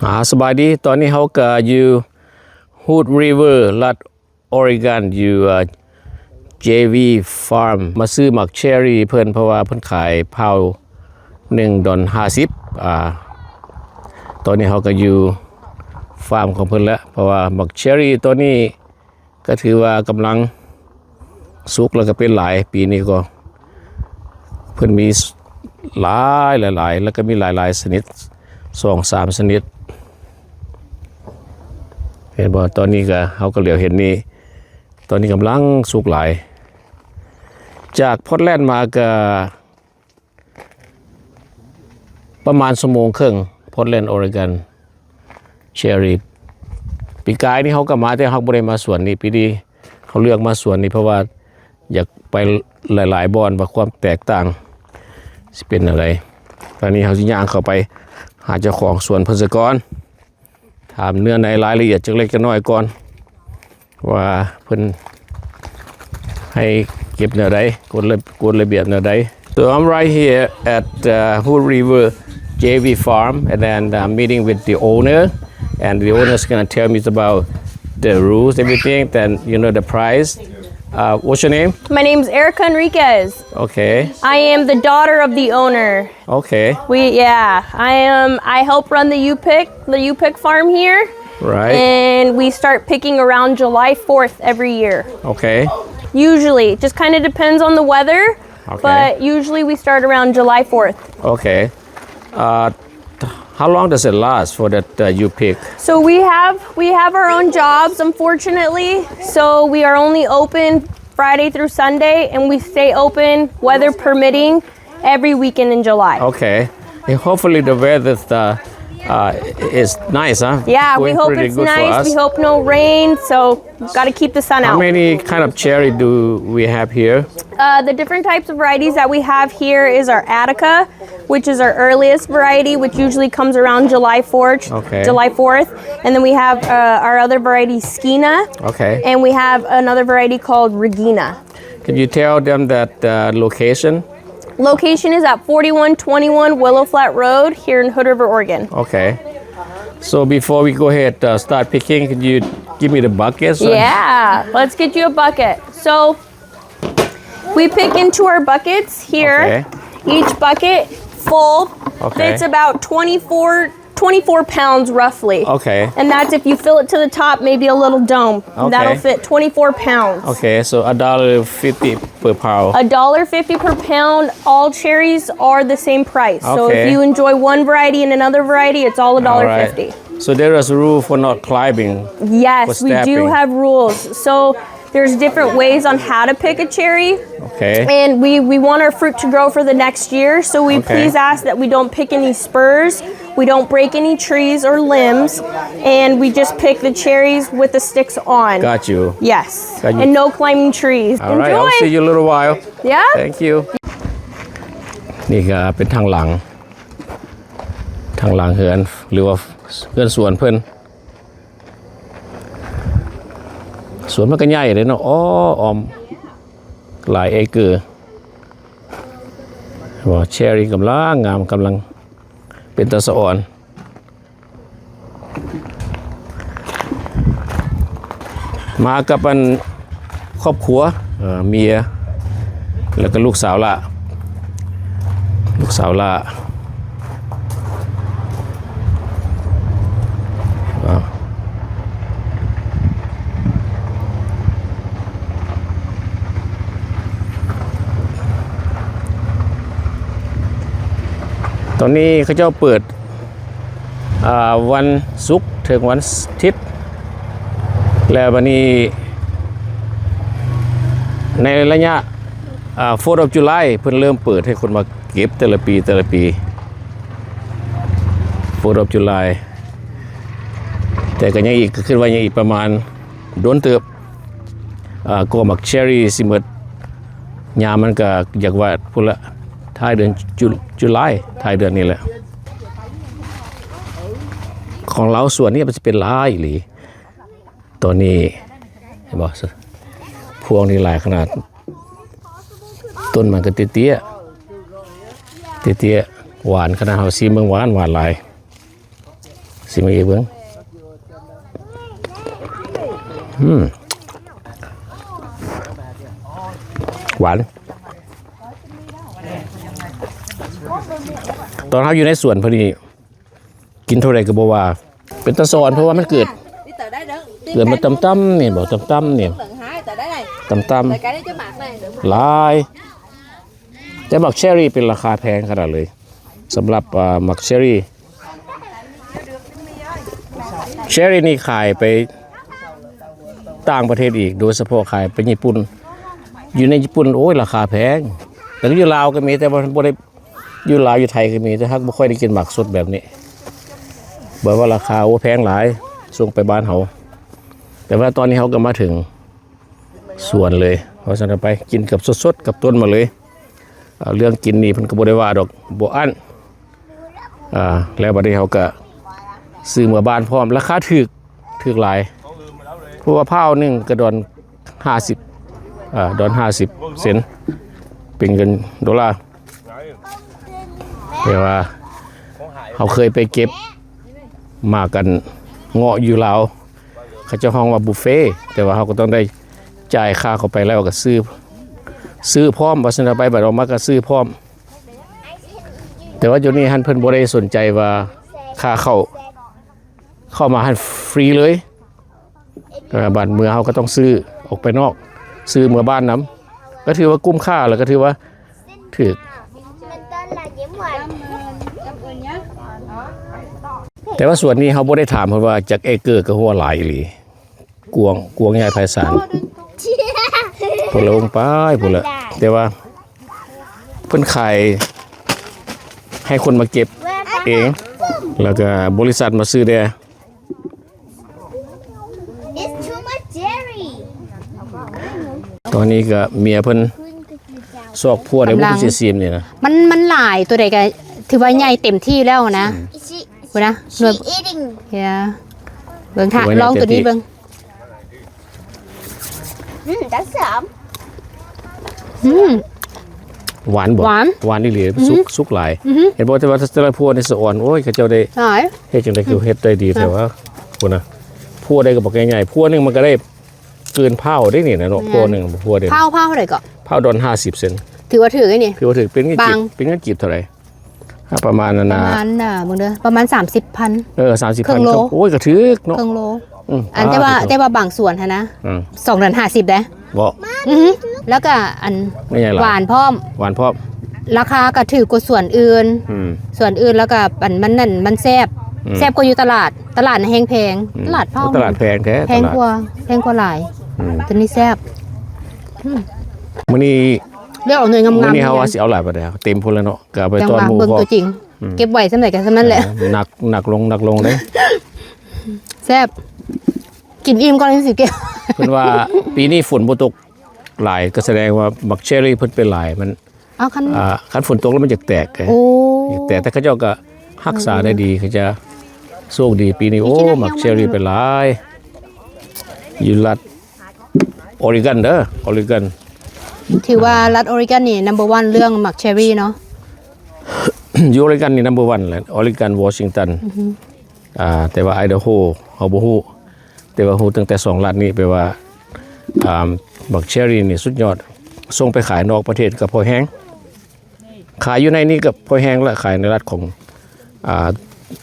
ອາ ສະບາຍດີ. ຕອນນີ້ເຮົາກະຢູ່ Hood River ລັດ Oregon ຢູ່ ເອີ ເຈ ວີ Farm ມາຊື້ໝາກເຊີຣີເພິ່ນ ເພາະວ່າເພິ່ນຂາຍເຜົາໜຶ່ງດອນຫ້າສິບ. ອາ ຕອນນີ້ເຮົາກະຢູ່ຟາມຂອງເພິ່ນແລ້ວ ເພາະວ່າໝາກເຊີຣີໂຕນີ້ ກະຖືວ່າກຳລັງສຸກ ແລ້ວກະເປັນຫຼາຍ. ປີນີ້ກໍເພິ່ນມີຫຼາຍ ຫຼາຍໆ ແລ້ວກະມີຫຼາຍໆຊະນິດ ສອງສາມຊະນິດ. ເຫັນບໍ່? ຕອນນີ້ກະ ເຮົາກະຫຼຽວເຫັນນີ້ ຕອນນີ້ກຳລັງສຸກຫຼາຍ. ຈາກ Portland ມາກະ ປະມານຊົ່ວໂມງເຄິ່ງ Portland Oregon Cherry. ປີກາຍນີ້ເຮົາກະມາ ແຕ່ເຮົາບໍ່ໄດ້ມາສວນນີ້. ປີນີ້ເຮົາເລືອກມາສວນນີ້ ເພາະວ່າຢາກໄປຫຼາຍໆບ່ອນ ວ່າຄວາມແຕກຕ່າງຊິເປັນແນວໃດ. ຕອນນີ້ເຮົາຊິຍ່າງເຂົ້າໄປຫາເຈົ້າຂອງສວນເພິ່ນສະກ່ອນ. ຖາມເນື້ອໃນລາຍລະອຽດຈັກເລັກຈັກນ້ອຍກ່ອນ ວ່າເພິ່ນໃຫ້ເກັບແນວໃດ ກົດລະ ກົດລະບຽບແນວໃດ. So I'm right here at, uh, Hood River J V Farm, and then I'm meeting with the owner, and the owner's gonna tell me about the rules, everything, then, you know, the price. Uh, what's your name? My name's Erica Enriquez. Okay. I am the daughter of the owner. Okay. We, yeah, I am, I help run the U-Pick, the U-Pick farm here. Right. And we start picking around July fourth every year. Okay. Usually, it just kinda depends on the weather, okay, but usually we start around July fourth. Okay. Uh, how long does it last for that, uh, U-Pick? So we have, we have our own jobs, unfortunately. So we are only open Friday through Sunday, and we stay open, weather permitting, every weekend in July. Okay. And hopefully the weather, uh, uh, is nice, huh? Yeah, we hope it's nice. We hope no rain, so gotta keep the sun out. How many kind of cherry do we have here? Uh, the different types of varieties that we have here is our Attica, which is our earliest variety, which usually comes around July fourth, okay, July fourth. And then we have, uh, our other variety, Skeena. Okay. And we have another variety called Regina. Can you tell them that, uh, location? Location is at forty-one twenty-one Willow Flat Road here in Hood River, Oregon. Okay. So before we go ahead, uh, start picking, can you give me the buckets? Yeah, let's get you a bucket. So we pick into our buckets here. Okay. Each bucket full, okay, fits about twenty-four twenty-four pounds roughly. Okay. And that's if you fill it to the top, maybe a little dome. Okay. That'll fit twenty-four pounds. Okay, so a dollar fifty per pound. A dollar fifty per pound. All cherries are the same price. So if, okay, you enjoy one variety and another variety, it's all a dollar fifty. All right. So there is rule for not climbing, yes, for stepping. We do have rules. So there's different ways on how to pick a cherry. Okay. And we, we want our fruit to grow for the next year, so we, okay, please ask that we don't pick any spurs, we don't break any trees or limbs, and we just pick the cherries with the sticks on. Got you. Yes. Got you. And no climbing trees. All right, I'll see you a little while. Enjoy. Yeah. Thank you. ນີ້ກະເປັນທາງຫຼັງ ທາງຫຼັງເຮືອນ ຫຼືວ່າເຮືອນສວນເພິ່ນ. ສວນມັນກະໃຫຍ່ເດ້ເນາະ ອ້ອມຫຼາຍເອເກີ. ວ່າເຊີຣີກຳລັງງາມ ກຳລັງເປັນຕາສະອອນ. ມາກັບອັນຄອບຄົວ ເອີ ເມຍ ແລ້ວກະລູກສາວຫຼ້າ ລູກສາວຫຼ້າ. ຕອນນີ້ເຂົາເຈົ້າເປີດ ອ່າ ວັນສຸກເຖິງວັນທິດ ແລ້ວບາດນີ້ໃນໄລຍະ ອ່າ Fourth of July ເພິ່ນເລີ່ມເປີດໃຫ້ຄົນມາເກັບແຕ່ລະປີ ແຕ່ລະປີ Fourth of July. ແຕ່ກະຍັງອີກ ກະຄິດວ່າຍັງອີກປະມານດົນເຕີບ ອ່າ ກວ່າໝາກເຊີຣີຊິໝົດ. ຍາມມັນກະຢາກວ່າພຸ້ນລະ ທ້າຍເດືອນ Ju-, July ທ້າຍເດືອນນີ້ແຫຼະ. ຂອງລາວສວນນີ້ມັນຊິເປັນຫຼາຍອີ່ຫຼີ. ຕອນນີ້ເຫັນບໍ່ ພວງນີ້ຫຼາຍຂະໜາດ. ຕົ້ນມັນກະເຕ້ຍໆ ເຕ້ຍໆ ຫວານຂະໜາດ. ເຮົາຊີມເບິ່ງ ຫວານ ຫວານຫຼາຍ. ຊີ ຊິມອີກເບິ່ງ. ອືມ ຫວານ. ຕອນເຮົາຢູ່ໃນສວນເພິ່ນນີ້ ກິນເທົ່າໃດກໍບໍ່ວ່າ ເປັນຕາສອນ ເພາະວ່າມັນເກີດ ເກີດມາຕ່ຳໆນີ້ບໍ ຕ່ຳໆນີ້ ຕ່ຳໆ ຫຼາຍ. ແຕ່ໝາກເຊີຣີເປັນລາຄາແພງຂະໜາດເລີຍ ສຳລັບ ເອີ ໝາກເຊີຣີ. ເຊີຣີນີ້ຂາຍໄປຕ່າງປະເທດອີກ ໂດຍສະເພາະຂາຍໄປຍີ່ປຸ່ນ. ຢູ່ໃນຍີ່ປຸ່ນ ໂອ້ຍ ລາຄາແພງ ແຕ່ຢູ່ລາວກໍມີ ແຕ່ວ່າບໍ່ໄດ້ ຢູ່ລາວຢູ່ໄທກໍມີ ແຕ່ຫາກບໍ່ຄ່ອຍໄດ້ກິນໝາກສົດແບບນີ້ ແບບວ່າລາຄາ ໂອ້ ແພງຫຼາຍ ສົ່ງໄປບ້ານເຮົາ. ແຕ່ວ່າຕອນນີ້ເຮົາກໍມາເຖິງສວນເລີຍ ເພາະສະນັ້ນໄປກິນກັບສົດໆ ກັບຕົ້ນມາເລີຍ. ເອີ ເລື່ອງກິນນີ້ເພິ່ນກໍບໍ່ໄດ້ວ່າດອກ ບໍ່ອັ້ນ. ອາ ແລ້ວບັດນີ້ເຮົາກໍຊື້ເມືອບ້ານພ້ອມ ລາຄາຖືກ ຖືກຫຼາຍ ເພາະວ່າພ້າວໜຶ່ງກະດອນຫ້າສິບ ອາ ດອນຫ້າສິບເຊັນ ເປັນເງິນໂດລາ. ແຕ່ວ່າເຮົາເຄີຍໄປເກັບໝາກກັນເງາະຢູ່ລາວ ເຂົາເຈົ້າຮ້ອງວ່າບຸບເຟ ແຕ່ວ່າເຮົາກໍຕ້ອງໄດ້ຈ່າຍຄ່າເຂົ້າໄປ ແລ້ວກໍຊື້ ຊື້ພ້ອມ ວ່າຊັ້ນເຖາະ ໄປບັດອອກມາກໍຊື້ພ້ອມ. ແຕ່ວ່າຈຸດນີ້ຫັ້ນເພິ່ນບໍ່ໄດ້ສົນໃຈວ່າຄ່າເຂົ້າ ເຂົ້າມາຫັ້ນຟຣີເລີຍ. ເອີ ບາດເມືອເຮົາກໍຕ້ອງຊື້ອອກໄປນອກ ຊື້ເມືອບ້ານນຳ ກໍຖືວ່າກຸ້ມຄ່າ ແລ້ວກໍຖືວ່າຖືກ. ແຕ່ວ່າສວນນີ້ເຮົາບໍ່ໄດ້ຖາມເພິ່ນວ່າຈັກເອເກີ ກໍຮູ້ວ່າຫຼາຍອີ່ຫຼີ ກວ້າງ ກວ້າງໃຫຍ່ໄພສານ ພຸ້ນລະ ລົງໄປພຸ້ນລະ. ແຕ່ວ່າເພິ່ນຂາຍໃຫ້ຄົນມາເກັບເອງ ແລ້ວກໍບໍລິສັດມາຊື້ແດ່. It's too much cherry. ຕອນນີ້ກໍເມຍເພິ່ນຊອກພົວໄດ້ບໍ່ ຄືຊິຊີມນີ້ນະ. ມັນ ມັນຫຼາຍ ຕົວໃດກໍຖືວ່າໃຫຍ່ເຕັມທີ່ແລ້ວນະ. ອືມ ພຸ້ນນະ She eating. Yeah. ເບິ່ງ ຖ້າ ລອງຕົວນີ້ເບິ່ງ. ອືມ that's some. ອືມ ຫວານບໍ່? ຫວານ ຫວານອີ່ຫຼີ. ອືຮຶ ສຸກ ສຸກຫຼາຍ. ອືຮຶ ເຫັນບໍ່? ແຕ່ວ່າແຕ່ລະພົວນີ້ສະອອນ ໂອ້ຍ ເຂົາເຈົ້າໄດ້ ຫຼາຍ ເຮັດຈັ່ງໃດຄືເຮັດໄດ້ດີແທ້ວະ. ພຸ້ນນະ ພົວໃດກໍບັກໃຫຍ່ໆ ພົວໜຶ່ງມັນກໍໄດ້ເກີນພ້າວເດ້ນີ້ນະເນາະ. ແມ່ນ ພົວໜຶ່ງ ພົວເດ້ ພ້າວ ພ້າວເທົ່າໃດເກາະ? ພ້າວດອນຫ້າສິບເຊັນ. ຖືວ່າຖືກເດ້ນີ້. ຖືວ່າຖືກ ເປັນເງິນກີບ ບາງ ເປັນເງິນກີບເທົ່າໃດ? ອ່າ ປະມານນັ້ນນະ ປະມານ ອ່າ ເບິ່ງເດີ ປະມານສາມສິບພັນ. ເອີ ສາມສິບພັນ ເຄິ່ງໂລ. ໂອ້ຍ ກໍຖືກເນາະ. ເຄິ່ງໂລ. ອືມ ອັນ ແຕ່ວ່າ ແຕ່ວ່າບາງສວນຫັ້ນນະ ອືມ ສອງດອນຫ້າສິບເດ້. ບໍ່ ອືຮຶ ແລ້ວກໍອັນ ຫວານພ້ອມ ຫວານພ້ອມ ລາຄາກໍຖືກກວ່າສວນອື່ນ. ອືມ ສວນອື່ນ ແລ້ວກໍອັນມັນນັ້ນມັນແຊບ. ອືມ ແຊບກວ່າຢູ່ຕະຫຼາດ ຕະຫຼາດນະແຮງແພງ. ອືມ ຕະຫຼາດພ້ອມ ຕະຫຼາດແພງແທ້ ແພງກວ່າ ຕະຫຼາດແພງກວ່າຫຼາຍ. ອືມ ຕົວນີ້ແຊບ. ອືມ ມື້ນີ້ ເລືອກເອົາໜ່ວຍງາມໆ ມື້ນີ້ເຮົາວ່າຊິເອົາຫຼາຍປານໃດ? ເຕັມພຸ້ນແລ້ວເນາະ ກໍເອົາໄປຕ້ອນໝູ່. ເບິ່ງຕົວຈິງ ອືມ ເກັບໄວ້ສ່ຳໃດກໍສ່ຳນັ້ນແຫຼະ. ເອີ ໜັກ ໜັກລົງ ໜັກລົງເດ້. ແຊບ ກິນອີ່ມກ່ອນຈັ່ງຊິເກັບ. ເພິ່ນວ່າປີນີ້ຝົນບໍ່ຕົກຫຼາຍ ກໍສະແດງວ່າໝາກເຊີຣີເພິ່ນເປັນຫຼາຍ. ມັນ ເອົາ ຄັນ ອ່າ ຄັນຝົນຕົກແລ້ວມັນຢາກແຕກ. ໂອ້ ຢາກແຕກ ແຕ່ເຂົາເຈົ້າກໍຮັກສາໄດ້ດີ. ເອີ ເຂົາເຈົ້າໂຊກດີປີນີ້. ໂອ້ ໝາກເຊີຣີເປັນຫຼາຍ ຢູ່ລັດ ໂອຣີກອນເດີ ໂອຣີກອນ. ຖືວ່າລັດໂອຣີກອນນີ້ number one ເລື່ອງໝາກເຊີຣີເນາະ. ຢູ່ໂອຣີກອນນີ້ number one ແຫຼະ ໂອຣີກອນ ວໍຊິງຕັນ. ອືຮຶ ອ່າ ແຕ່ວ່າໄອດາໂຮເຮົາບໍ່ຮູ້ ແຕ່ວ່າຮູ້ຕັ້ງແຕ່ສອງລັດນີ້ ແປວ່າ ອ່າ ໝາກເຊີຣີນີ້ສຸດຍອດ. ສົ່ງໄປຂາຍນອກປະເທດກໍພໍແຮງ ຂາຍຢູ່ໃນນີ້ກໍພໍແຮງລະ ຂາຍໃນລັດຂອງ ອ່າ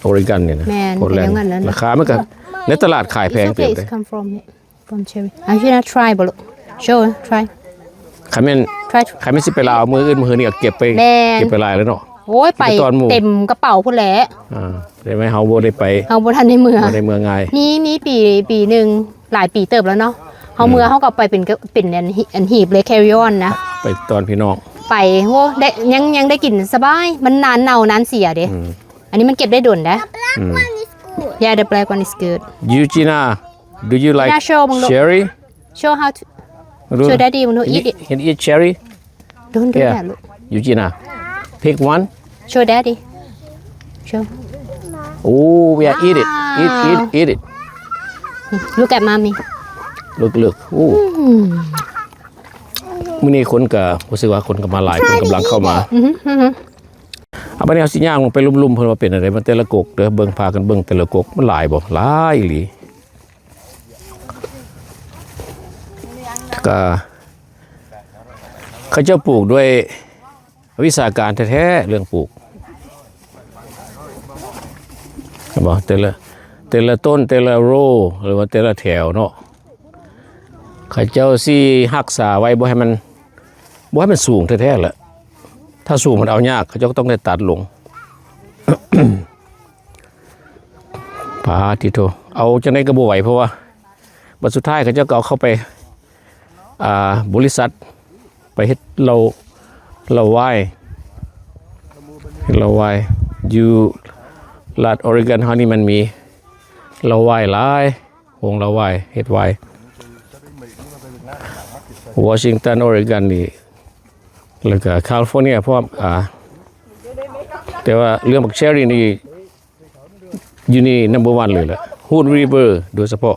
ໂອຣີກອນນີ້ນະ. ແມ່ນ ໂພດແລນ ລາຄາມັນກໍໃນຕະຫຼາດຂາຍແພງເຕີບເດ້. From cherry. I should not try ບໍ່ລູກ. Show, try. ຄັນແມ່ນ try. ຄັນແມ່ນຊິໄປລາວ ມື້ອື່ນມື້ຮືນີ້ກໍເກັບໄປ ແມ່ນ ເກັບໄປຫຼາຍແລ້ວເນາະ. ໂອ້ຍ ໄປເຕັມກະເປົາພຸ້ນແຫຼະ. ອ່າ ໄດ້ໄໝ ເຮົາບໍ່ໄດ້ໄປ ເຮົາບໍ່ທັນໄດ້ເມືອ ບໍ່ໄດ້ເມືອງ່າຍ. ມີ ມີປີ ປີໜຶ່ງ ຫຼາຍປີເຕີບແລ້ວເນາະ. ເຮົາເມືອ ອືມ ເຮົາກໍເອົາໄປເປັນ ເປັນອັນ ອັນຮີບເລີຍ carry on ນະ ໄປຕ້ອນພີ່ນ້ອງ. ໄປ ໂຫ ໄດ້ ຍັງ ຍັງໄດ້ກິນສະບາຍ. ມັນນານເນົ່ານານເສຍເດ້. ອືມ ອັນນີ້ມັນເກັບໄດ້ດົນເດ້. ອືມ Yeah, the black one is good. Eugenia, do you like cherry? Show how to, show daddy, you know, eat it. Can eat cherry? Don't do that, look. Eugenia, pick one. Show daddy. Show. Oh, yeah, eat it. Eat, eat, eat it. Look at mommy. Look, look. Oh. ມື້ນີ້ຄົນກໍ ຮູ້ສຶກວ່າຄົນກໍມາຫຼາຍ ຄົນກຳລັງເຂົ້າມາ. ອືຮຶ ອືຮຶ. ເອົາ ບັດນີ້ເຮົາຊິຍ່າງລົງໄປລຸ່ມໆ ເພິ່ນວ່າເປັນແນວໃດ ມັນແຕ່ລະກົກເດີ້ ເບິ່ງພາກັນເບິ່ງແຕ່ລະກົກ ມັນຫຼາຍບໍ່? ຫຼາຍອີ່ຫຼີ. ກະ ເຂົາເຈົ້າປູກດ້ວຍວິຊາການແທ້ໆ ເລື່ອງປູກ ເຫັນບໍ່? ແຕ່ລະ ແຕ່ລະຕົ້ນ ແຕ່ລະໂຣ ຫຼືວ່າແຕ່ລະແຖວເນາະ ເຂົາເຈົ້າຊິຮັກສາໄວ້ບໍ່ໃຫ້ມັນ ບໍ່ໃຫ້ມັນສູງແທ້ໆແຫຼະ. ຖ້າສູງມັນເອົາຍາກ ເຂົາເຈົ້າກໍຕ້ອງໄດ້ຕັດລົງ. ປາດຕິໂທ ເອົາຈັ່ງໃດກໍບໍ່ໄຫວ ເພາະວ່າບັດສຸດທ້າຍເຂົາເຈົ້າກໍເອົາເຂົ້າໄປ ອ່າ ບໍລິສັດ ໄປເຮັດເຫຼົ້າ ເຫຼົ້າວາຍ ເຫຼົ້າວາຍ ຢູ່ລັດໂອເຣກອນເຮົານີ້ ມັນມີເຫຼົ້າວາຍຫຼາຍ ໂຮງເຫຼົ້າວາຍ ເຮັດວາຍ ວໍຊິງຕັນ ໂອເຣກອນນີ້ ແລ້ວກໍຄາລິຟໍເນຍພ້ອມ ອ່າ ແຕ່ວ່າເລື່ອງບັກເຊີຣີນີ້ ຢູ່ນີ້ number one ເລີຍແຫຼະ Hood River ໂດຍສະເພາະ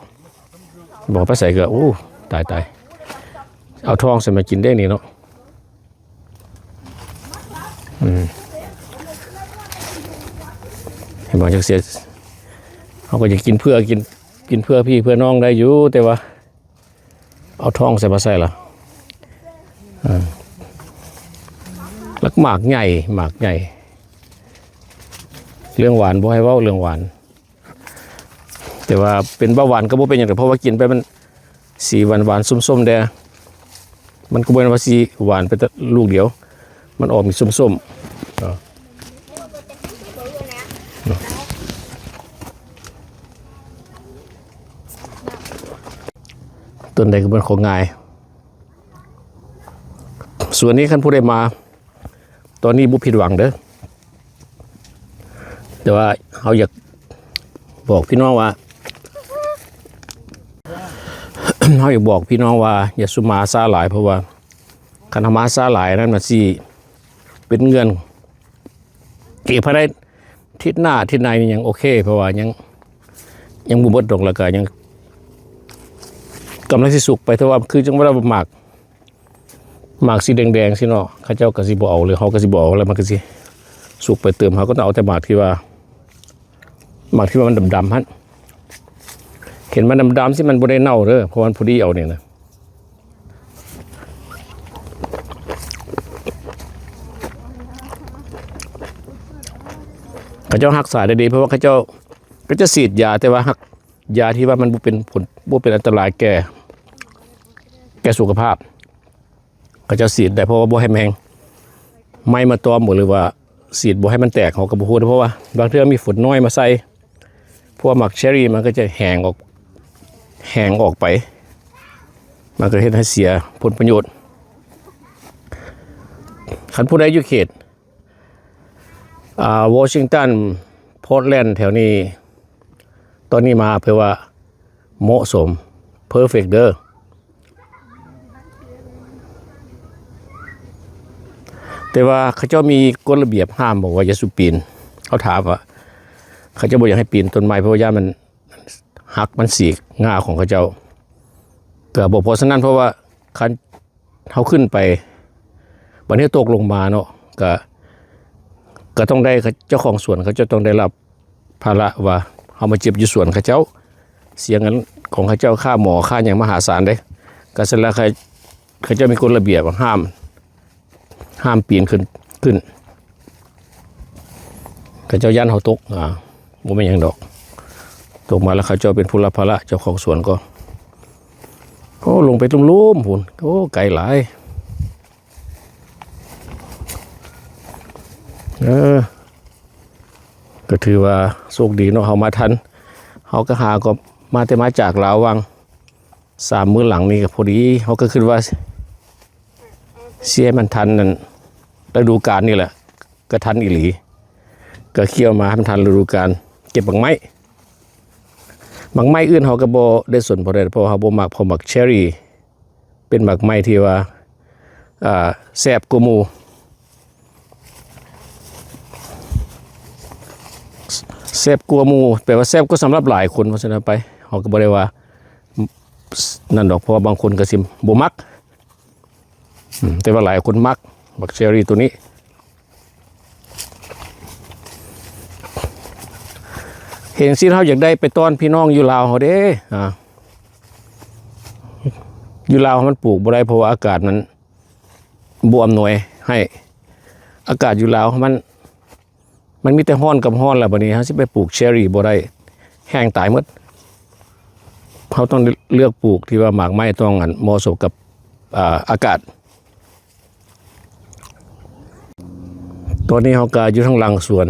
ບໍ່ໄປໃສກໍ ໂອ້ ຕາຍໆ ເອົາທອງໃສ່ມາກິນໄດ້ນີ້ເນາະ. ອືມ ເຫັນບໍ່? ຈັ່ງຊີ້ ເຮົາກໍຢາກກິນເພື່ອ ກິນ ກິນເພື່ອພີ່ເພື່ອນ້ອງໄດ້ຢູ່ ແຕ່ວ່າ ເອົາທອງໃສ່ມາໃສ່ລະ ເອີ ແລ້ວໝາກໃຫຍ່ ໝາກໃຫຍ່ ເລື່ອງຫວານບໍ່ໃຫ້ເວົ້າເລື່ອງຫວານ ແຕ່ວ່າເປັນເບົາຫວານກໍບໍ່ເປັນຫຍັງດອກ ເພາະວ່າກິນໄປມັນສີຫວານໆ ສົ້ມໆແດ່ ມັນກໍບໍ່ແມ່ນວ່າຊິຫວານໄປແຕ່ລູກດຽວ ມັນອອກມີສົ້ມໆ ເນາະ. ຕົ້ນໃດກໍເປັນຂອງງ່າຍ ສວນນີ້ຄັນຜູ້ໃດມາຕອນນີ້ບໍ່ຜິດຫວັງເດີ້ ແຕ່ວ່າເຮົາຢາກບອກພີ່ນ້ອງວ່າ ເຮົາຢາກບອກພີ່ນ້ອງວ່າຢ່າສູ່ມາຊ້າຫຼາຍ ເພາະວ່າຄັນເຮົາມາຊ້າຫຼາຍນັ້ນມັນຊິເປັນເງື່ອນ ອີກພາຍໃນທິດໜ້າທິດໃນນີ້ຍັງໂອເຄ ເພາະວ່າຍັງ ຍັງບໍ່ໝົດດອກ ແລ້ວກໍຍັງກຳລັງຊິສຸກໄປ ແຕ່ວ່າຄືຈັ່ງວ່າໝາກ ໝາກສີແດງໆຊີ້ເນາະ ເຂົາເຈົ້າກໍຊິບໍ່ເອົາ ຫຼືເຮົາກໍຊິບໍ່ເອົາ ແລ້ວມັນກໍຊິສຸກໄປເຕີມ ເຮົາກໍຕ້ອງເອົາແຕ່ໝາກທີ່ວ່າ ໝາກທີ່ວ່າມັນດຳໆຫັ້ນ ເຫັນມັນດຳໆຊີ້ ມັນບໍ່ໄດ້ເນົ່າເດີ້ ເພາະມັນພໍດີເອົານີ້ນະ. ເຂົາເຈົ້າຮັກສາໄດ້ດີ ເພາະວ່າເຂົາເຈົ້າ ເຂົາເຈົ້າສີດຢາ ແຕ່ວ່າຮັກ ຢາທີ່ວ່າມັນບໍ່ເປັນຜົນ ບໍ່ເປັນອັນຕະລາຍແກ່ ແກ່ສຸຂະພາບ ເຂົາເຈົ້າສີດໄດ້ ເພາະວ່າບໍ່ໃຫ້ແມງໄມ້ມາຕອມ ຫຼືວ່າສີດບໍ່ໃຫ້ມັນແຕກ ເຮົາກໍບໍ່ຮູ້ເດ້ ເພາະວ່າບາງເທື່ອມີຝົນນ້ອຍມາໃສ່ ພວກໝາກເຊີຣີມັນກໍຈະແຫ້ງອອກ ແຫ້ງອອກໄປ ມັນກໍເຮັດໃຫ້ເສຍຜົນປະໂຫຍດ. ຄັນຜູ້ໃດຢູ່ເຂດ ອ່າ ວໍຊິງຕັນ ພອດແລນ ແຖວນີ້ ຕອນນີ້ມາເພື່ອວ່າເໝາະສົມ ເພີເຟັກເດີ້ ແຕ່ວ່າເຂົາເຈົ້າມີກົດລະບຽບຫ້າມ ບອກວ່າຢ່າສູ່ປີນ ເຮົາຖາມວ່າ ເຂົາເຈົ້າບໍ່ຢາກໃຫ້ປີນຕົ້ນໄມ້ ເພາະວ່າຢ້ານມັນຫັກ ມັນສີກງ່າຂອງເຂົາເຈົ້າ ກໍບໍ່ ເພາະສະນັ້ນ ເພາະວ່າຄັນ ເຮົາຂຶ້ນໄປ ບັດນີ້ຕົກລົງມາເນາະ ກະ ກະຕ້ອງໄດ້ ເຈົ້າຂອງສວນເຂົາເຈົ້າຕ້ອງໄດ້ຮັບພາລະວ່າເຮົາມາເຈັບຢູ່ສວນເຂົາເຈົ້າ ເສຍເງິນຂອງເຂົາເຈົ້າ ຄ່າໝໍ ຄ່າຫຍັງມະຫາສານເດ້. ກະສະນັ້ນລະ ເຂົາ ເຂົາເຈົ້າມີກົດລະບຽບຫ້າມ ຫ້າມປີນຂຶ້ນ ຂຶ້ນ ເຂົາເຈົ້າຢ້ານເຮົາຕົກ ອ່າ ບໍ່ແມ່ນຫຍັງດອກ ຕົກມາແລ້ວເຂົາເຈົ້າເປັນຜູ້ຮັບພາລະ ເຈົ້າຂອງສວນກໍ ໂອ້ ລົງໄປລຸ່ມໆພຸ້ນ ໂອ້ ໄກຫຼາຍ. ເອີ ກໍຖືວ່າໂຊກດີເນາະ ເຮົາມາທັນ ເຮົາກໍຫາກໍມາແຕ່ມາຈາກລາວຫວ່າງ ສາມມື້ຫຼັງນີ້ກໍພໍດີ ເຮົາກໍຄິດວ່າຊິໃຫ້ມັນທັນນັ້ນ ລະດູການນີ້ແຫຼະ ກໍທັນອີ່ຫຼີ ກໍເຂົ້າມາໃຫ້ມັນທັນລະດູການເກັບໝາກໄມ້. ໝາກໄມ້ອື່ນເຮົາກໍບໍ່ໄດ້ສົນເທົ່າໃດ ເພາະເຮົາບໍ່ມັກ ເພາະໝາກເຊີຣີເປັນໝາກໄມ້ທີ່ວ່າ ອ່າ ແຊບກວ່າໝູ່ ແຊບກວ່າໝູ່ ແປວ່າແຊບກວ່າສຳລັບຫຼາຍຄົນ ເພາະສະນັ້ນໄປ ເຮົາກໍບໍ່ໄດ້ວ່ານັ້ນດອກ ເພາະວ່າບາງຄົນກໍຊິບໍ່ມັກ ອືມ ແຕ່ວ່າຫຼາຍຄົນມັກໝາກເຊີຣີໂຕນີ້. ເຫັນຊີ້ ເຮົາຢາກໄດ້ໄປຕ້ອນພີ່ນ້ອງຢູ່ລາວເຮົາເດ້. ອ່າ ຢູ່ລາວມັນປູກບໍ່ໄດ້ ເພາະວ່າອາກາດມັນບໍ່ອຳນວຍໃຫ້. ອາກາດຢູ່ລາວມັນ ມັນມີແຕ່ຮ້ອນກັບຮ້ອນແລ້ວ ບັດນີ້ເຮົາຊິໄປປູກເຊີຣີບໍ່ໄດ້ ແຫ້ງຕາຍໝົດ. ເຮົາຕ້ອງເລືອກປູກທີ່ວ່າໝາກໄມ້ຕ້ອງ ອັນ ເໝາະສົມກັບ ອ່າ ອາກາດ. ຕອນນີ້ເຮົາກະຢູ່ທາງຫຼັງສວນ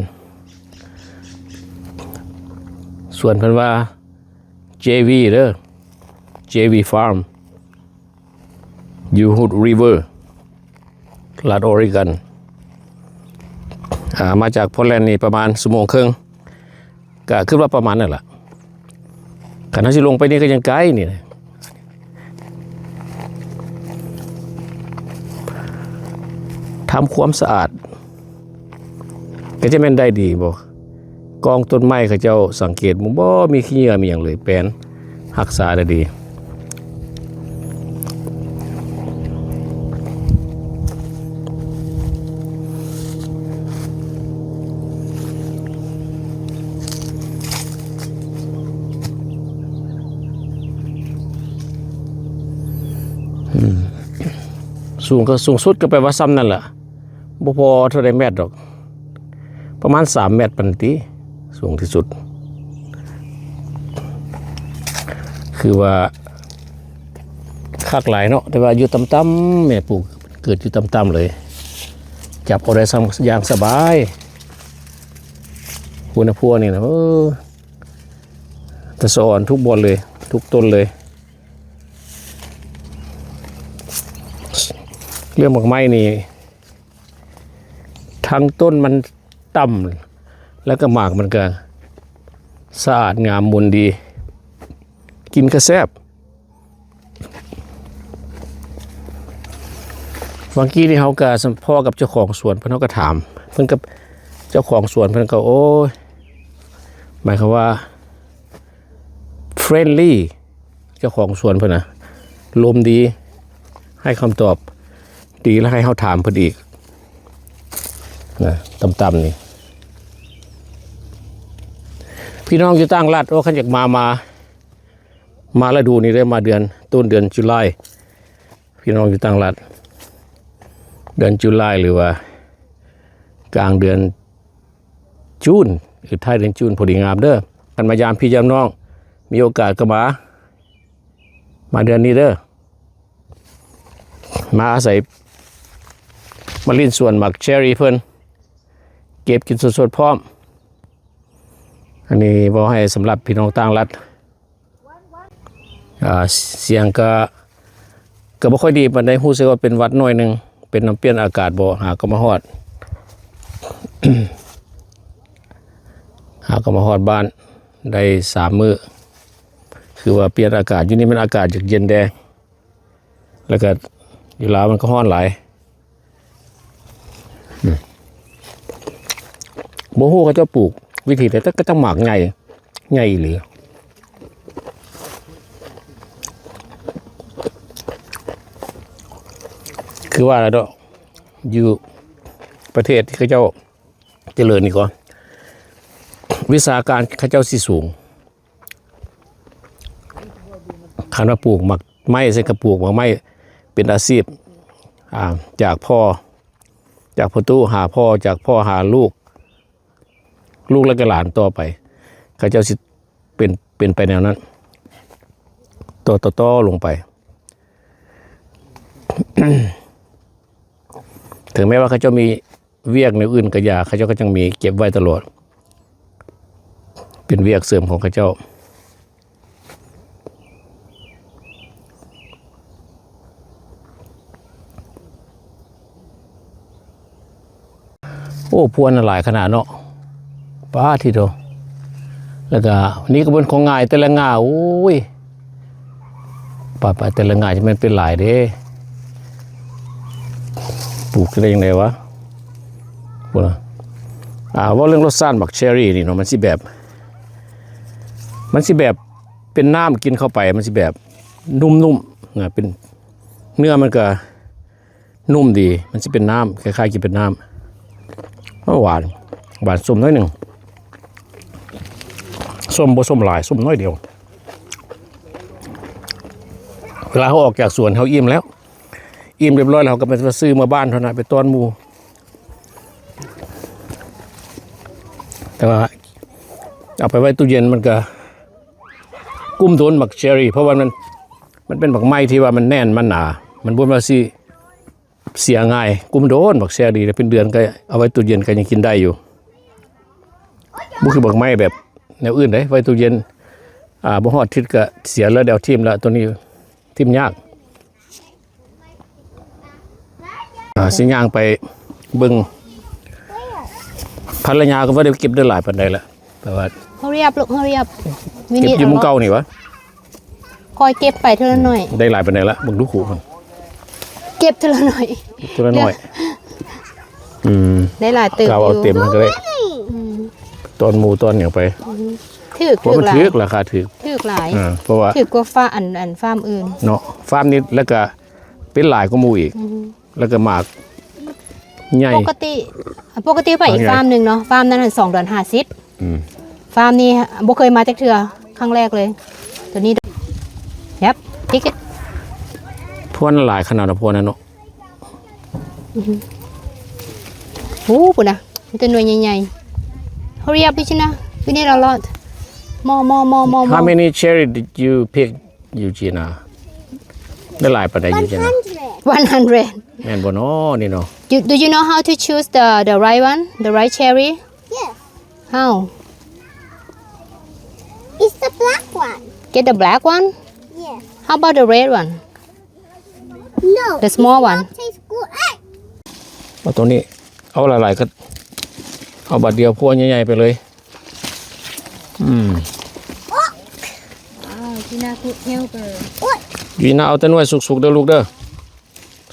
ສວນເພິ່ນວ່າ ເຈວີ ເດີ ເຈວີ Farm ຢູ່ Hood River ລັດ Oregon. ອ່າ ມາຈາກ Portland ນີ້ປະມານຊົ່ວໂມງເຄິ່ງ ກະຄິດວ່າປະມານນັ້ນລະ. ຄັນເຮົາຊິລົງໄປນີ້ກະຍັງໄກນີ້ນະ. ທຳຄວາມສະອາດກະຈະແມ່ນໄດ້ດີບໍ? ກ້ອງຕົ້ນໄມ້ເຂົາເຈົ້າສັງເກດບໍ່ ບໍ່ມີຂີ້ເຫຍື້ອມີຫຍັງເລີຍ ແປນ ຮັກສາໄດ້ດີ. ສູງກະ ສູງສຸດກະແປວ່າຊ່ຳນັ້ນລະ ບໍ່ພໍເທົ່າໃດແມັດດອກ. ປະມານສາມແມັດປານນີ້ຕິ ສູງທີ່ສຸດ. ຄືວ່າຄັກຫຼາຍເນາະ ແຕ່ວ່າຢູ່ຕ່ຳໆ ແມ່ປູກເກີດຢູ່ຕ່ຳໆເລີຍ ຈັບເອົາໄດ້ຊ່ຳຢ່າງສະບາຍ. ພຸ້ນນະ ພວກນີ້ນະ ເອີ ຕາສະອອນທຸກບ່ອນເລີຍ ທຸກຕົ້ນເລີຍ. ເລື່ອງໝາກໄມ້ນີ້ ທັງຕົ້ນມັນຕ່ຳ ແລ້ວກະໝາກມັນກະສະອາດງາມມົນດີ ກິນກະແຊບ. ຫວ່າງກີ້ນີ້ເຮົາກະພໍ້ກັບເຈົ້າຂອງສວນເພິ່ນ ເຮົາກະຖາມເພິ່ນ ກັບເຈົ້າຂອງສວນເພິ່ນກະ ໂອ້ຍ ໝາຍຄວາມວ່າ friendly ເຈົ້າຂອງສວນເພິ່ນນະ ລົມດີ ໃຫ້ຄຳຕອບດີ ແລະ ໃຫ້ເຮົາຖາມເພິ່ນອີກນະ. ຕ່ຳໆນີ້ ພີ່ນ້ອງຢູ່ຕ່າງລັດ ໂອ້ ຄັນຢາກມາ ມາ ມາລະດູນີ້ເດີ ມາເດືອນ ຕົ້ນເດືອນ July ພີ່ນ້ອງຢູ່ຕ່າງລັດ ເດືອນ July ຫຼືວ່າກາງເດືອນ June ຫຼືທ້າຍເດືອນ June ພໍດີງາມເດີ. ຄັນມາຢາມພີ່ຢາມນ້ອງ ມີໂອກາດກະມາ ມາເດືອນນີ້ເດີ ມາອາໄສ ມາຫຼິ້ນສວນໝາກເຊີຣີເພິ່ນ ເກັບກິນສົດໆພ້ອມ. ອັນນີ້ເວົ້າໃຫ້ສຳລັບພີ່ນ້ອງຕ່າງລັດ. ອ່າ ສຽງກະ ກະບໍ່ຄ່ອຍດີປານໃດ ຮູ້ສຶກວ່າເປັນຫວັດໜ້ອຍໜຶ່ງ ເປັນນຳປ່ຽນອາກາດບໍ ຫາກະມາຮອດ ຫາກະມາຮອດບ້ານໄດ້ສາມມື້ ຄືວ່າປ່ຽນອາກາດ. ຢູ່ນີ້ມັນອາກາດຢາກເຢັນແດ່ ແລ້ວກະຢູ່ລາວມັນກະຮ້ອນຫຼາຍ. ບໍ່ຮູ້ເຂົາເຈົ້າປູກວິທີໃດ ແຕ່ກະຈັ່ງໝາກໃຫຍ່ ໃຫຍ່ອີ່ຫຼີ. ຄືວ່າລະເນາະ ຢູ່ປະເທດທີ່ເຂົາເຈົ້າຈະເລີນນີ້ກະ ວິຊາການເຂົາເຈົ້າຊິສູງ. ຄັນວ່າປູກໝາກໄມ້ຊັ້ນກະ ປູກໝາກໄມ້ເປັນອາຊີບ ອ່າ ຈາກພໍ່ ຈາກພໍ່ຕູ້ຫາພໍ່ ຈາກພໍ່ຫາລູກ ລູກແລ້ວກະຫຼານຕໍ່ໄປ ເຂົາເຈົ້າຊິເປັນ ເປັນໄປແນວນັ້ນ ຕໍ່ ຕໍ່ ຕໍ່ລົງໄປ. ເຖິງແມ້ວ່າເຂົາເຈົ້າມີວຽກແນວອື່ນກະຢ່າ ເຂົາເຈົ້າກະຍັງມີເກັບໄວ້ຕະຫຼອດ ເປັນວຽກເສີມຂອງເຂົາເຈົ້າ. ໂອ້ ພວນຫຼາຍຂະໜາດເນາະ ປາດທິໂທ. ແລ້ວກະນີ້ກະເປັນຂອງງ່າຍແຕ່ລະງ່າ ໂອ້ຍ ປາດໆ ແຕ່ລະງ່າຍຈະແມ່ນເປັນຫຼາຍເດ້. ປູກໄດ້ຈັ່ງໃດວະ ພຸ້ນນະ. ອ່າ ເວົ້າເລື່ອງລົດຊາດໝາກເຊີຣີນີ້ເນາະ ມັນຊິແບບ ມັນຊິແບບເປັນນ້ຳ ກິນເຂົ້າໄປມັນຊິແບບນຸ້ມໆນະ ເປັນ ເນື້ອມັນກະນຸ້ມດີ ມັນຊິເປັນນ້ຳ ຄ້າຍໆກິນເປັນນ້ຳ. ໂອ້ ຫວານ ຫວານສົ້ມໜ້ອຍໜຶ່ງ. ສົ້ມ ບໍ່ສົ້ມຫຼາຍ ສົ້ມໜ້ອຍດຽວ. ເວລາເຮົາອອກຈາກສວນ ເຮົາອີ່ມແລ້ວ ອີ່ມຮຽບຮ້ອຍແລ້ວ ເຮົາກໍໄປຊື້ເມືອບ້ານເທົ່ານັ້ນ ໄປຕ້ອນໝູ່. ແຕ່ວ່າເອົາໄປໄວ້ຕູ້ເຢັນ ມັນກໍກຸ້ມໂດນໝາກເຊີຣີ ເພາະວ່າມັນ ມັນເປັນໝາກໄມ້ທີ່ວ່າມັນແໜ້ນ ມັນໜາ ມັນບໍ່ແມ່ນວ່າຊິ ເສຍງ່າຍ ກຸ້ມໂດນບັກເຊຍດີ ເປັນເດືອນກໍເອົາໄວ້ຕູ້ເຢັນກໍຍັງກິນໄດ້ຢູ່. ບໍ່ຄືບັກໄມ້ແບບແນວອື່ນເດ້ ໄວ້ຕູ້ເຢັນ ອ່າ ບໍ່ຮອດທິດກໍເສຍແລ້ວ ໄດ້ເອົາຖິ້ມແລ້ວ. ໂຕນີ້ຖິ້ມຍາກ. ອ່າ ຊິຍ່າງໄປເບິ່ງ ພັນລະຍາກໍບໍ່ໄດ້ເກັບໄດ້ຫຼາຍປານໃດລະ ແຕ່ວ່າ Hurry up ລູກ Hurry up. ເກັບຢູ່ໝ່ອງເກົ່ານີ້ຫວາ? ຄ່ອຍເກັບໄປເທື່ອລະໜ້ອຍ. ໄດ້ຫຼາຍປານໃດລະ? ເບິ່ງດູຄູ ເກັບເທື່ອລະໜ້ອຍ ເກັບເທື່ອລະໜ້ອຍ. ອືມ ໄດ້ຫຼາຍເຕີບຢູ່ ເອົາເຕັມມັນກໍໄດ້. ອືມ ຕອນໝູ່ຕອນຫຍັງໄປ. ອືມ ຖືກ ຖືກລາຍ ຖືກ ລາຄາຖືກ ຖືກຫຼາຍ. ເອີ ເພາະວ່າຖືກກວ່າຟາ ອັນ ອັນຟາມອື່ນເນາະ. ຟາມນີ້ແລ້ວກໍເປັນຫຼາຍກວ່າໝູ່ອີກ. ອືມ ແລ້ວກໍໝາກໃຫຍ່. ປົກກະຕິ ປົກກະຕິໄປອີກຟາມໜຶ່ງເນາະ ຟາມນັ້ນສອງດອນຫ້າສິບ. ອືມ ຟາມນີ້ບໍ່ເຄີຍມາຈັກເທື່ອ ຄັ້ງແລກເລີຍ. ໂຕນີ້ Yep, take it. ພວນຫຼາຍຂະໜາດນະ ພວນນັ້ນເນາະ. ອືຮຶ ໂອ້ ພຸ້ນນະ ມີແຕ່ໜ່ວຍໃຫຍ່ໆ. Hurry up, Regina, we need a lot. More, more, more, more, more. How many cherry did you pick, Eugenia? ໄດ້ຫຼາຍປານໃດ Eugenia? One hundred. ແມ່ນບໍ່ນໍນີ້ນໍ? Do, do you know how to choose the, the right one, the right cherry? Yes. How? It's the black one. Get the black one? Yes. How about the red one? No. The small one. Taste good. ເອົາໂຕນີ້ ເອົາຫຼາຍໆ ກໍເອົາບາດດຽວ ພວນໃຫຍ່ໆ ໄປເລີຍ. ອືມ Wow, Gina good helper. ຈີນາ ເອົາແຕ່ໜ່ວຍສຸກໆ ເດີລູກເດີ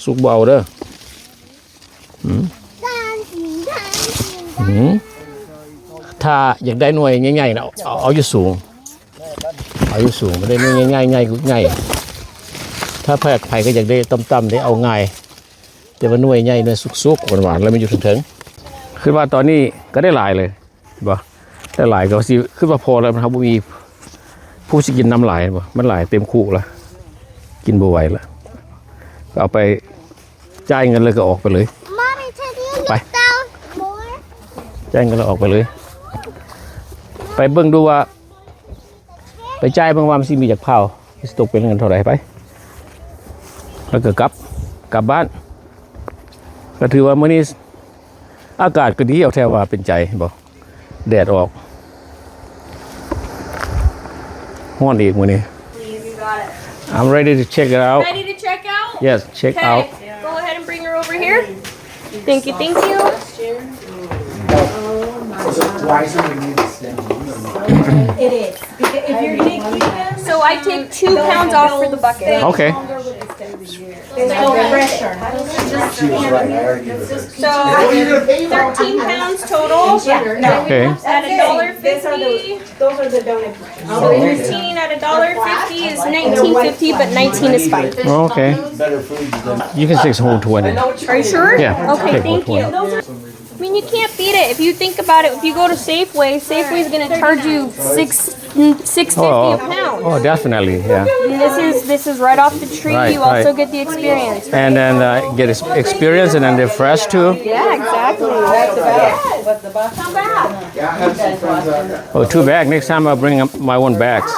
ສຸກບໍ່ເອົາເດີ. ອືມ ອືມ ຖ້າຢາກໄດ້ໜ່ວຍໃຫຍ່ໆ ນະ ເອົາ ເອົາຢູ່ສູງ ເອົາຢູ່ສູງ ບໍ່ໄດ້ໜ່ວຍໃຫຍ່ໆ ໃຫຍ່ ໃຫຍ່. ຖ້າໃຜ ໃຜກໍຢາກໄດ້ຕ່ຳໆ ໄດ້ເອົາງ່າຍ ແຕ່ວ່າໜ່ວຍໃຫຍ່ ໜ່ວຍສຸກໆ ຫວານໆ ແລ້ວມັນຢູ່ເທິງໆ. ຄືວ່າຕອນນີ້ກໍໄດ້ຫຼາຍເລີຍ. ບໍ່ ໄດ້ຫຼາຍກໍຊິ ຄືວ່າພໍແລ້ວ ເຮົາບໍ່ມີຜູ້ຊິກິນນຳຫຼາຍ ບໍ່ ມັນຫຼາຍເຕັມຄຸລະ ກິນບໍ່ໄຫວລະ ກໍເອົາໄປຈ່າຍເງິນແລ້ວກໍອອກໄປເລີຍ. Mommy, can you ໄປ look down more? ຈ່າຍເງິນແລ້ວອອກໄປເລີຍ. ໄປເບິ່ງດູວ່າ ໄປຈ່າຍເບິ່ງວ່າມັນຊິມີຈັກເຜົາ ຊິຕົກເປັນເງິນເທົ່າໃດ ໄປ ແລ້ວກໍກັບ ກັບບ້ານ. ກໍຖືວ່າມື້ນີ້ອາກາດກໍດີ ເອົາແທ້ວ່າເປັນໃຈ ເຫັນບໍ່ ແດດອອກ ຮ້ອນອີກມື້ນີ້. I'm ready to check it out. Ready to check out? Yes, check out. Okay, go ahead and bring her over here. Thank you, thank you. It is. Because if you're gonna keep them, so I take two pounds off for the bucket. Okay. There's no pressure. So thirteen pounds total. Okay. At a dollar fifty. Those are the donut. So thirteen at a dollar fifty is nineteen fifty, but nineteen is fine. Okay. You can take the whole twenty. Are you sure? Yeah. Okay, thank you. Those are I mean, you can't beat it. If you think about it, if you go to Safeway, Safeway's gonna charge you six, mm, six fifty a pound. Oh, oh, definitely, yeah. And this is, this is right off the tree. Right, you also get the experience. And then, uh, get ex-, experience, and then they're fresh too. Yeah, exactly. Oh, two bag. Next time I'll bring up my own bags.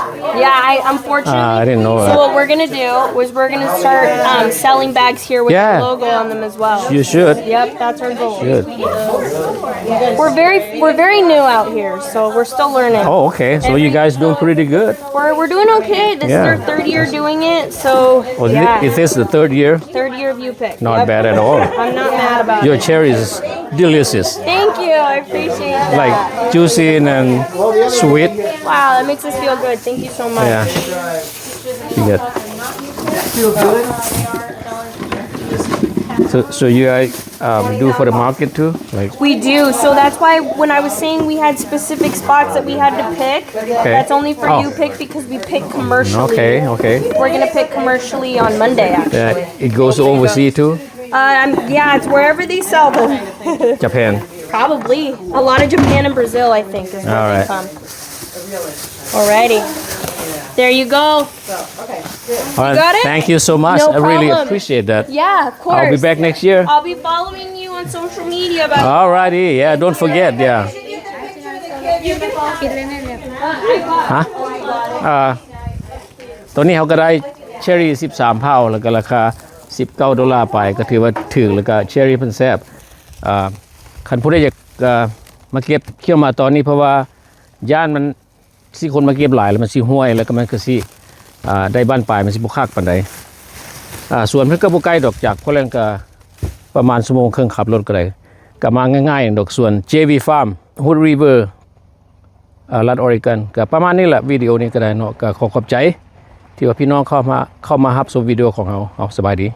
Yeah, I, unfortunately. Ah, I didn't know that. So what we're gonna do is we're gonna start, um, selling bags here with the logo on them as well. You should. Yep, that's our goal. Should. We're very, we're very new out here, so we're still learning. Oh, okay. So you guys doing pretty good. We're, we're doing okay. This is our third year doing it, so, yeah. Is this the third year? Third year of U-Pick. Not bad at all. I'm not mad about it. Your cherry is delicious. Thank you. I appreciate that. Like, juicy and, and sweet. Wow, that makes us feel good. Thank you so much. Yeah. You good? Feel good? So, so you, uh, um, do for the market too? Like, we do. So that's why when I was saying we had specific spots that we had to pick, that's only for U-Pick because we pick commercially. Okay, okay. We're gonna pick commercially on Monday, actually. Yeah, it goes overseas too? Uh, I'm, yeah, it's wherever they sell them. Japan. Probably. A lot of Japan and Brazil, I think, is where they come. All right. Alrighty. There you go. All right. got it? Thank you so much. No I really problem. appreciate that. Yeah, of course. I'll be back next year. I'll be following you on social media about Alrighty. Yeah, don't forget. Yeah. กินเลยแม่เบียร์ ฮะอ่าตอนนี้เขาก็ได้เชอรี่สิบสามเผาแล้วก็ราคาสิบเก้าดอลลาร์ไป ก็ถือว่าถูก แล้วก็เชอรี่เพิ่นแซ่บอ่าคันผู้ใดอยากอ่ามาเก็บเขี้ยวหมาตอนนี้ เพราะว่าย่านมันสิคนมาเก็บหลายแล้วมันสิห้วย แล้วก็มันก็สิอ่าได้บ้านปลายมันสิบ่คักปานใดอ่าสวนเพิ่นก็บ่ไกลดอกจากพอแลนก็ประมาณชั่วโมงครึ่งขับรถก็ได้ ก็มาง่ายๆดอกสวน เจ วี Farm Hood River อ่าລັດ Oregon ກໍປະມານນີ້ແຫຼະ ວິດີໂອນີ້ກໍໄດ້ເນາະ ກໍຂໍຂອບໃຈທີ່ວ່າພີ່ນ້ອງເຂົ້າມາເຂົ້າມາຮັບຊົມວິດີໂອຂອງເຮົາ ເອົາ ສະບາຍດີ.